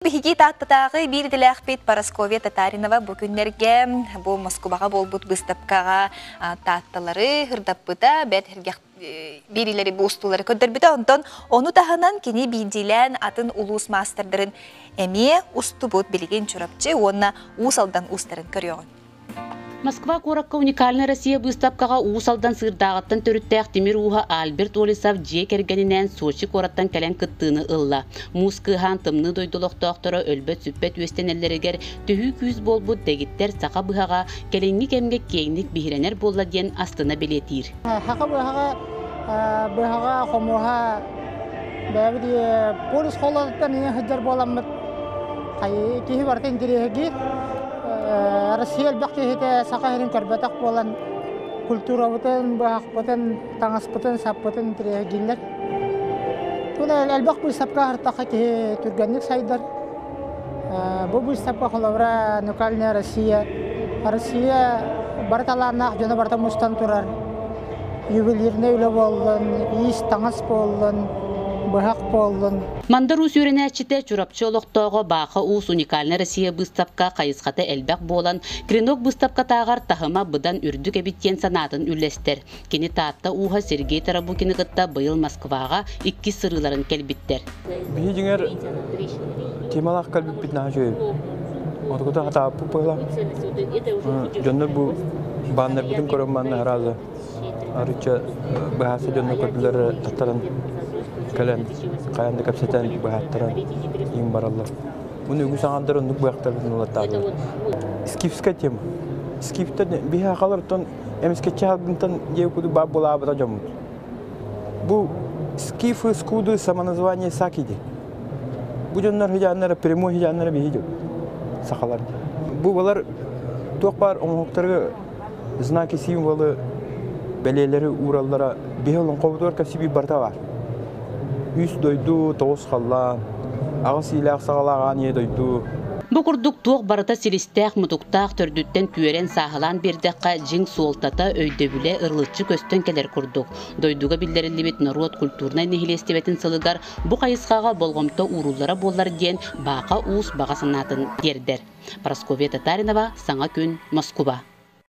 Биһиги Тааттатааҕы биир идэлээхпит Парасковья Татаринова бу күннэргэ бу Москубаҕа буолбут быыстапкаҕа таатталары ырдаппыта, бэрт сэргэх биэриилэри бу устуулары көрдөрбүтэ. Онтон ону таһынан кини биирдиилээн атын улуус маастардарын эмиэ устубут билигин Чурапчы уонна Уус Алдан уустарын көрүөҕүҥ. Москва куоракка Уникальная Россия быыстапкаҕа Уус Алдан Сыырдааҕыттан төрүттээх тимир ууһа Альберт Олесов дьиэ кэргэнинээн Сочи куораттан кэлэн кыттыыны ылла. Муус кыаһаан тымныы дойду олохтоохторо өлбөт-сүппэт үөстэнэллэригэр төһүү күүс буолбут дэгиттэр саха быһаҕа кэлиҥҥи кэмҥэ киэҥник биһирэнэр буолла диэн астына бэлиэтиир. Саха быһаҕа быһаҕа хомуһа бэйэбит полюс холодуттан ийэ сылдьар буоламмыт киһи барыта интэриэһиргиир. Россия элбэх киһитэ саха сирин көрбөтөх буолан культурабытын, быһахпытын, таҥаспытын, саппытын интэриэһиргииллэр. Тула элбэх быыстапка аһартахха киһи түргэнник сайдар. Бу быыстапка холобура Нукальная Россия. Россия бары талааннаах дьоно барыта мустан турар. Ювелирнай үлэ буоллун, иис таҥас буоллун, быһах буоллун. Мандар Уус үөрэнээччитэ Чурапчы олохтооҕо Бааха Уус Уникальная Россия быыстапка хайысхата элбэх буолан, Клинок быыстапкатааҕар таһыма быдан үрдүк эбит диэн санаатын үллэстэр. Кини Таатта ууһа Сергей Тарабукины кытта быйыл Москваҕа иккис сырыыларын кэлбиттэр. Биһи дьиҥэр темалаах кэлбиппит наһаа үчүгэй. Отукута хатааппыт быһыла. Дьоннор бу баннербытын көрөн манна аразы арычча быһааса дьонно көрдүлэр таттаран кэлэн хайан да кэпсэтэн быһааттаран иин бараллар. Муну үгүс аҥардар оннук быһахтарбытын ылаттаатылар. Скифская тема. Скифтэр биһи хахалартан эмискэччи халгынтан диэ кудук баар буолаабыта дьоммут. Бу скифы, скуды, самоназвание сакиди. Бу дьоннор хыдьааннара, прямой хыдьааннара биһи дьон, сахалар. Бу балар туох баар оҥоһуктарга знаки символы бэлиэлэри уураллара биһи олоҥхобутугар кэпсиибит барыта баар. Үс дойду, тоҕус халлаан, аҕыс иилээх саҕалаах аан ийэ дойду. Бу курдук туох барыта силистээх-мутуктаах төрдүттэн түөрэн сааһылаан биэрдэххэ дьиҥ суолтата, өйдөбүлэ ырылыччы көстөн кэлэр курдук. Дойдуга биллэриллибит норуот культурнай нэһилиэстибэтин сылыгар бу хайысхаҕа болҕомто ууруллара буоллар диэн Бааха Уус баҕа санаатын тиэрдэр. Прасковья Татаринова, Саҥа күн, Москуба.